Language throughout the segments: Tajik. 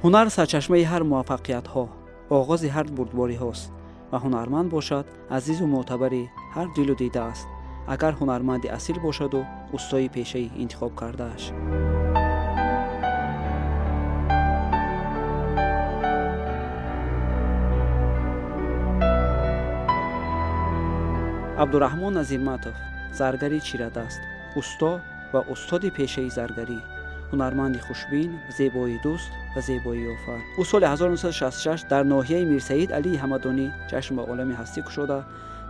Ҳунар сарчашмаи ҳар муваффақиятҳо, оғози ҳар бурдбориҳост ва ҳунарманд бошад азизу мӯътабари ҳар дилу дида аст, агар ҳунарманди асил бошаду устои пешаи интихоб кардааш. Абдураҳмон Назирматов заргари чирадаст, усто ва устоди пешаи заргарӣ, ҳунарманди хушбин, зебоидӯст ва зебоиёфар. Ӯ соли 1966 дар ноҳияи Мирсаид Алии Ҳамадонӣ чашм ба олами ҳастӣ кушода,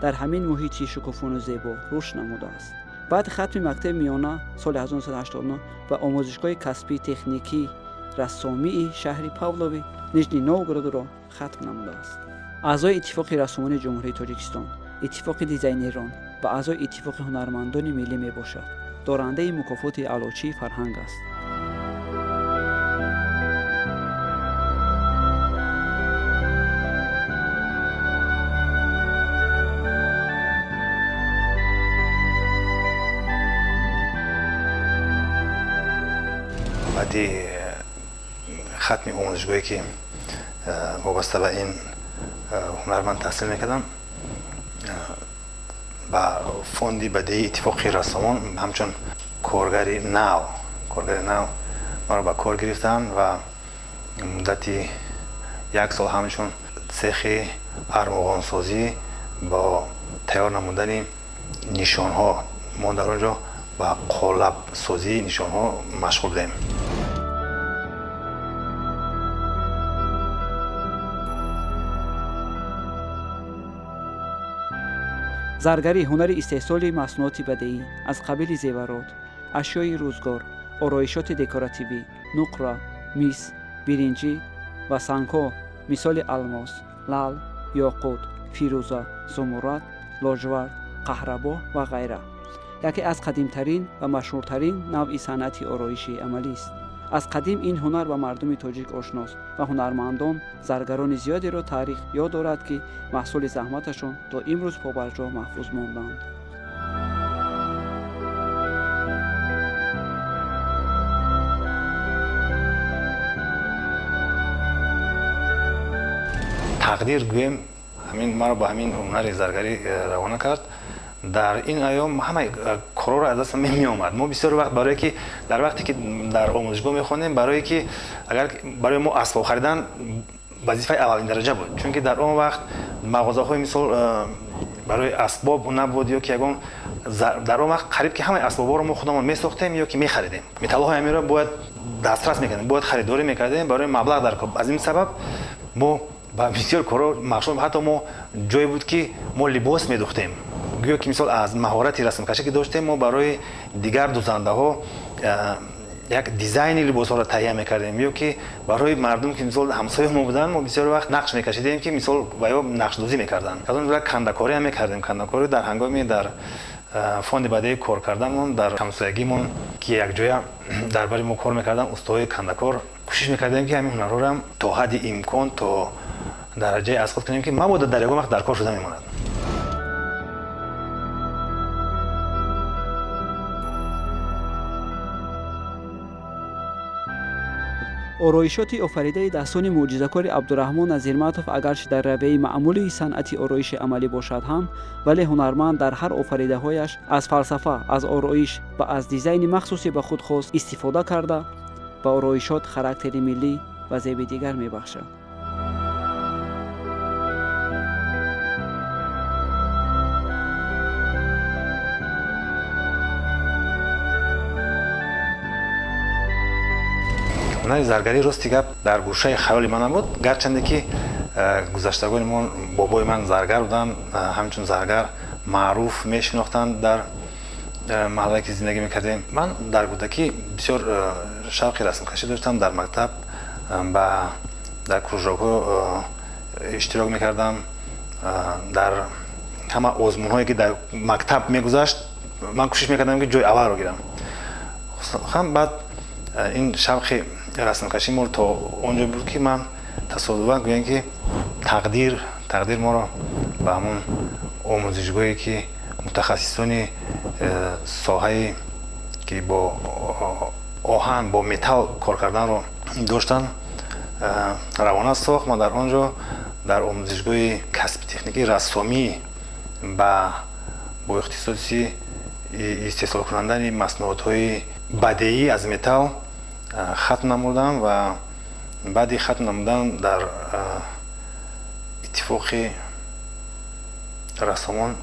дар ҳамин муҳити шукуфону зебо рушд намудааст. Баъди хатми мактаби миёна соли 1989 ба омӯзишгоҳи касбии техникии рассомии шаҳри Павлови Нижний Новгородро хатм намудааст. Аъзои Иттифоқи рассомони Ҷумҳурии Тоҷикистон, Иттифоқи дизайнерон ва аъзои Иттифоқи ҳунармандони миллӣ мебошад. Дорандаи мукофоти Аълочии фарҳанг аст. Баъди хатми омӯзишгоҳе ки вобаста ба ин ҳунар ман таҳсил мекардам, ба фонди бадеии Иттифоқи рассомон ҳамчун коргари нав маро ба кор гирифтанд ва муддати як сол ҳамчун цехи армуғонсозӣ бо тайёр намудани нишонҳо мо дар он ҷо ба қолабсозии нишонҳо машғул будем. Заргарӣ ҳунари истеҳсоли маҳсулоти бадеӣ аз қабили зеварот, ашёи рӯзгор, ороишоти декоративӣ, нуқра, мис, биринҷӣ ва сангҳо, мисоли алмос, лаъл, ёқут, фирӯза, зумуррад, лоҷвард, қаҳрабо ва ғайра, яке аз қадимтарин ва машҳуртарин навъи санъати ороиши амалист. Аз қадим ин ҳунар ба мардуми тоҷик ошност ва ҳунармандон, заргарони зиёдеро таърих ёд дорад, ки маҳсули заҳматашон то имрӯз побарҷо маҳфуз монданд. Тақдир гӯем, ҳамин маро ба ҳамин ҳунари заргарӣ равона кард. Дар ин айём ҳама корҳоро аз дастам меомад. Мо бисёр вақт, барое ки дар вақте ки дар омӯзишгоҳ мехондем, барое ки агар барои мо асбоб харидан вазифаи аввалин дараҷа буд, чунки дар он вақт мағозаҳои мисол барои асбоб набуд ё ки ягон. Дар он вақт қариб ки ҳамаи асбобҳоро мо худамон месохтем ё ки мехаридем. Металлҳои ҳаминро бояд дастрас мекардем, бояд харидорӣ мекардем, барои маблағ дар. Аз ин сабаб мо ба бисёр корҳо машғул. Ҳатто мо ҷое буд, ки мо либос медухтем. Гӯё ки мисол аз маҳорати расмкашӣ ки доштем, мо барои дигар дузандаҳо як дизайни либосҳоро таҳия мекардем ё ки барои мардум, ки мисол ҳамсояи мо буданд, мо бисёр вақт нақш мекашидем, ки мисол ва ё нақшдӯзӣ мекарданд. Аз он ҷумла кандакорӣ ҳам мекардем. Кандакорӣ дар ҳангоми дар фонди бадеӣ кор карданмон, дар ҳамсоягимон, ки якҷоя дар бари мо кор мекарданд устоҳои кандакор, кӯшиш мекардем, ки ҳамин ҳунарҳоро то ҳадди имкон, то дараҷае аз худ кунем, ки мабодо дар ягон вақт дар кор шуда мемонад. Ороишоти офаридаи дастони мӯъҷизакори Абдураҳмон Назирматов агарчи дар равияи маъмулии санъати ороиши амалӣ бошад ҳам, вале ҳунарманд дар ҳар офаридаҳояш аз фалсафа, аз ороиш ва аз дизайни махсуси ба худ хос истифода карда, ба ороишот характери миллӣ ва зеби дигар мебахшад. Ҳунари заргарӣ, рости гап, дар гӯшаи хаёли ман набуд, гарчанде ки гузаштагони мо, бобои ман заргар буданд, ҳамчун заргар маъруф мешинохтанд дар маҳаллае ки зиндагӣ мекардем. Ман дар кӯдакӣ бисёр шавқи расмкашӣ доштам. Дар мактаб ба дар кружокҳо иштирок мекардам. Дар ҳама озмунҳое ки дар мактаб мегузашт, ман кӯшиш мекардам, ки ҷои аввалро гирам. Ҳам баъд ин шавқи расмкашӣ мо то он ҷо буд, ки ман тасодуфан, гӯям ки тақдир моро ба ҳамон омӯзишгоҳе, ки мутахассисони соҳае ки бо оҳан, бо металл кор карданро доштанд. равона сохт. Ман дар он ҷо дар омӯзишгоҳи касби техникии рассомӣ бо ихтисоси истеҳсолкунандани маснуотҳои бадеӣ аз металл хатм намудам ва баъди хатм намудан дар иттифоқи рассомон,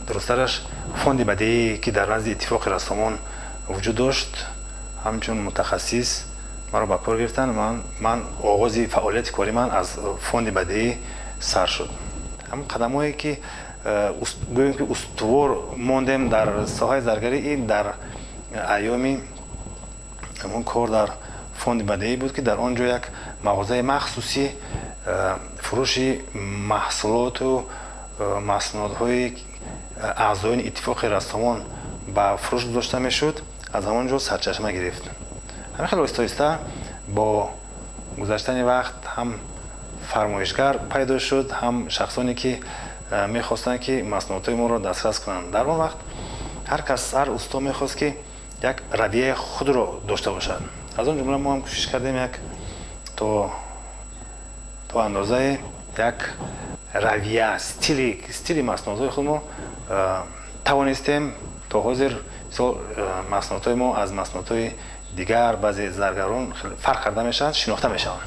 дурусттараш фонди бадеӣ, ки дар назди иттифоқи рассомон вуҷуд дошт, ҳамчун мутахассис маро ба кор гирифтанд. Ман оғози фаъолияти кори ман аз фонди бадеӣ сар шуд. Ҳамон қадамҳое ки гӯем ки устувор мондем дар соҳаи заргарӣ, ин дар айёми ҳамон кор дар фонди бадеӣ буд, ки дар он ҷо як мағозаи махсуси фурӯши маҳсулоту маснуотҳои аъзоёни иттифоқи рассомон ба фурӯш гузошта мешуд. Аз ҳамон ҷо сарчашма гирифт. Ҳамин хел оҳиста оҳиста бо гузаштани вақт ҳам фармоишгар пайдо шуд, ҳам шахсоне ки мехостанд ки маснуотҳои моро дастрас кунанд. Дар он вақт ҳар кас, ҳар усто мехост ки як равияи худро дошта бошад. Аз он ҷумла мо ҳам кӯшиш кардем як то андозае як равия, стили маснуотҳои худмо тавонистем. То ҳозир мисол маснуотҳои мо аз маснуотҳои дигар баъзе заргарон фарқ карда мешаванд, шинохта мешаванд.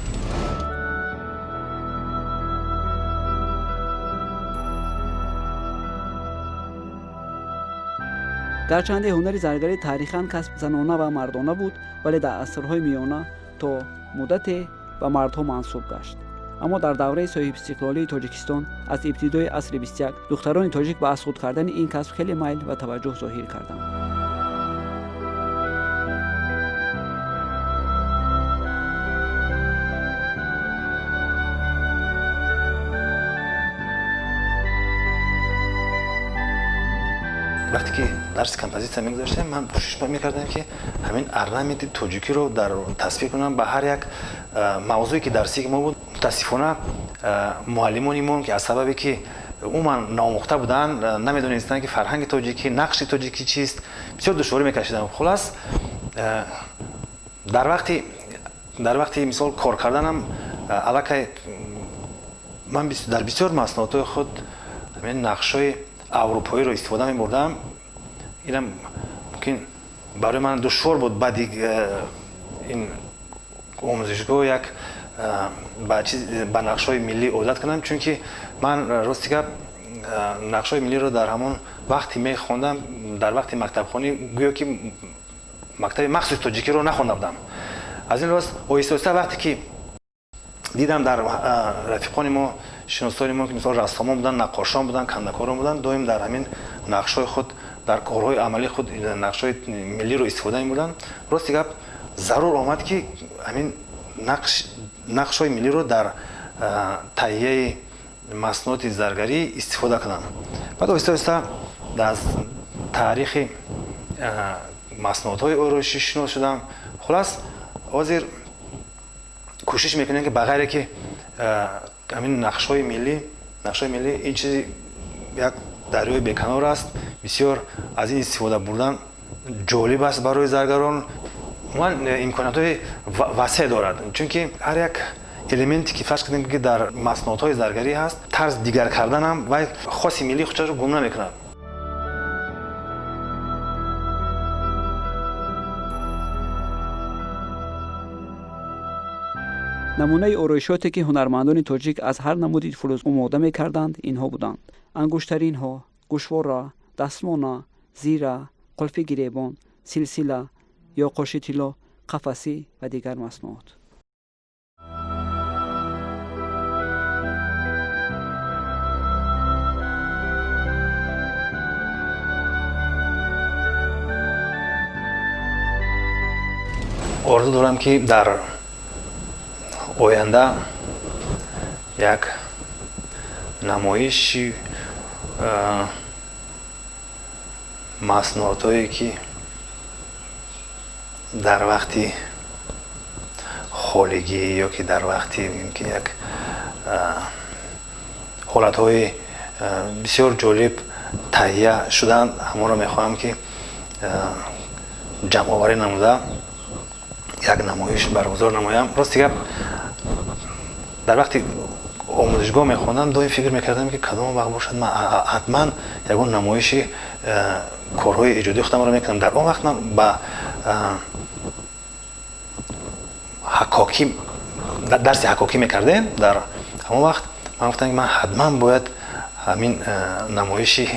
Гарчанде ҳунари заргарӣ таърихан касб занона ва мардона буд, вале дар асрҳои миёна то муддате ба мардҳо мансуб гашт. Аммо дар давраи соҳибистиқлолии Тоҷикистон аз ибтидои асри 21 духтарони тоҷик ба аз худ кардани ин касб хеле майл ва таваҷҷӯҳ зоҳир карданд. Вақте ки дарси композитсия мегузаштем, ман кӯшиш мекардам ки ҳамин орнаменти тоҷикиро дар тасвир кунам ба ҳар як мавзӯе ки дарсии мо буд. Мутаассифона муаллимони мо, ки аз сабабе ки умуман наомӯхта буданд, намедонистанд ки фарҳанги тоҷикӣ, нақши тоҷикӣ чист, бисёр душворӣ мекашиданд. Хулас, дар вақти мисол кор карданам аллакай ман дар бисёр маснуотҳои худ ҳамин нақшҳои аврупоиро истифода мебурдам. Инам мумкин барои ман душвор буд баъди ин омӯзишгоҳ як ба нақшҳои миллӣ одат кунам, чунки ман рости гап нақшҳои миллиро дар ҳамон вақте мехондам, дар вақти мактабхонӣ гӯё ки мактаби махсуси тоҷикиро нахонда будам. Аз ин лиҳоз оҳиста оҳиста вақте ки дидам дар рафиқони мо, шиносони мо, ки мисол рассомон буданд, наққошон буданд, кандакорон буданд, доим дар ҳамин нақшҳои худ, дар корҳои амалии худ нақшҳои миллиро истифода мебурданд. Рости гап зарур омад ки ҳамин нақшҳои миллиро дар таҳияи маснуоти заргарӣ истифода кунам. Баъд оҳиста оҳиста аз таърихи маснуотҳои ороишӣ шинос шудам. Хулас, ҳозир кӯшиш мекунем ки ба ғайре ки ҳамин нақшҳои миллӣ ин чизи як дарёи беканор аст, бисёр аз ин истифода бурдан ҷолиб аст барои заргарон. Умуман имкониятҳои васеъ дорад, чунки ҳар як элементе ки фарз кунем ки дар маснуотҳои заргарӣ ҳаст, тарз дигар карданам вай хоси миллии худшро гум намекунад. Намунаи ороишоте ки ҳунармандони тоҷик аз ҳар намуди фулӯз омода мекарданд, инҳо буданд: ангуштаринҳо, гӯшвора, дастмона, зира, қулфи гиребон, силсила ё қоши тилло, қафасӣ ва дигар маснуот. Орзу дорам ки дар оянда як намоиши маснуотҳое ки дар вақти холигӣ ё ки дар вақти ки як ҳолатҳои бисёр ҷолиб таҳия шуданд, ҳамонро мехоҳам ки ҷамъоварӣ намуда Як намоиш баргузор намоям. Рости гап, дар вақти омӯзишгоҳ мехондам, доим фикр мекардам, ки кадом вақт бошад, ман ҳатман ягон намоиши корҳои эҷодии худамро мекунам. Дар он вақт ман ба ҳакокӣ, дарси ҳакокӣ мекардем. Дар ҳамон вақт ман гуфтам, ки ман ҳатман бояд ҳамин намоиши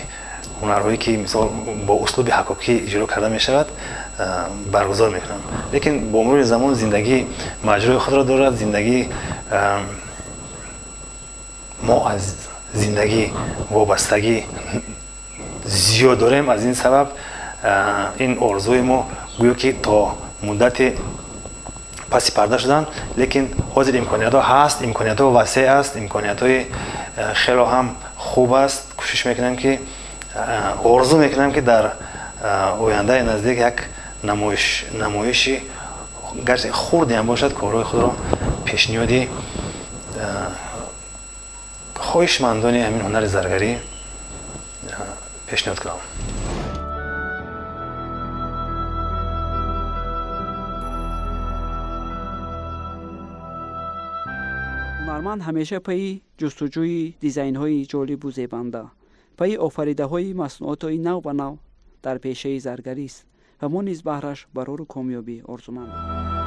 ҳунарҳое, ки мисол бо услуби ҳакокӣ иҷро карда мешавад, баргузор мекунам. Лекин бо мурури замон зиндагӣ маҷрои худро дорад. Зиндагӣ, мо аз зиндагӣ вобастагӣ зиёд дорем. Аз ин сабаб ин орзуи мо гӯё ки то муддате паси парда шуданд. Лекин ҳозир имкониятҳо ҳаст, имкониятҳо васеъ аст, имкониятҳои хело ҳам хуб аст. Кӯшиш мекунам, ки орзу мекунам, ки дар ояндаи наздик як намоиши, гарчи хурде ҳам бошад, корҳои худро пешниҳоди хоҳишмандони ҳамин ҳунари заргарӣ пешниҳод кунам. Ҳунарманд ҳамеша пайи ҷустуҷӯи дизайнҳои ҷолибу зебанда, пайи офаридаҳои маснуотҳои нав ба нав дар пешаи заргарист ва мо низ баҳраш барору комёбӣ орзумандем.